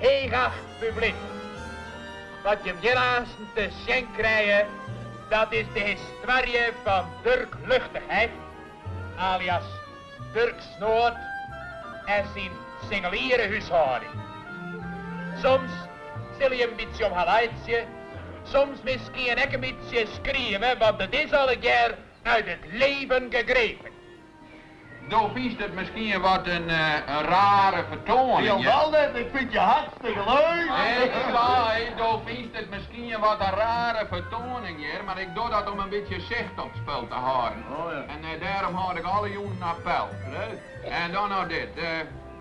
Heechacht publyk, wat jim hjir aansten te sjen krije, dat is de histoarje fan Durk Luchtigheid, alias Durk Snoad en syn singeliere húshâlding. Soms sille jim in bytsje om har laitsje, soms miskien ek in bytsje skrieme, want it is allegear uit het leven gegrepen. Do fynst it miskien wat in rare fertoaning. Hielendal net, ik fyn je hartstikke leuk. Ik sei, do fynst it miskien wat in rare fertoaning hjir, mar ik doch dat om in bytsje sicht op it spul te hâlden. En dêrom hâld ik alle jûnen appel. En dan noch dit,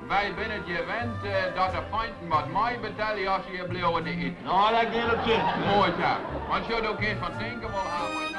wy binne it hjir wend dat de feinten wat meibetelje as se hjir bliuwe te iten. No, dat giet op sich. Moai sa. Want sjoch, do kinst fan tinken wol ha.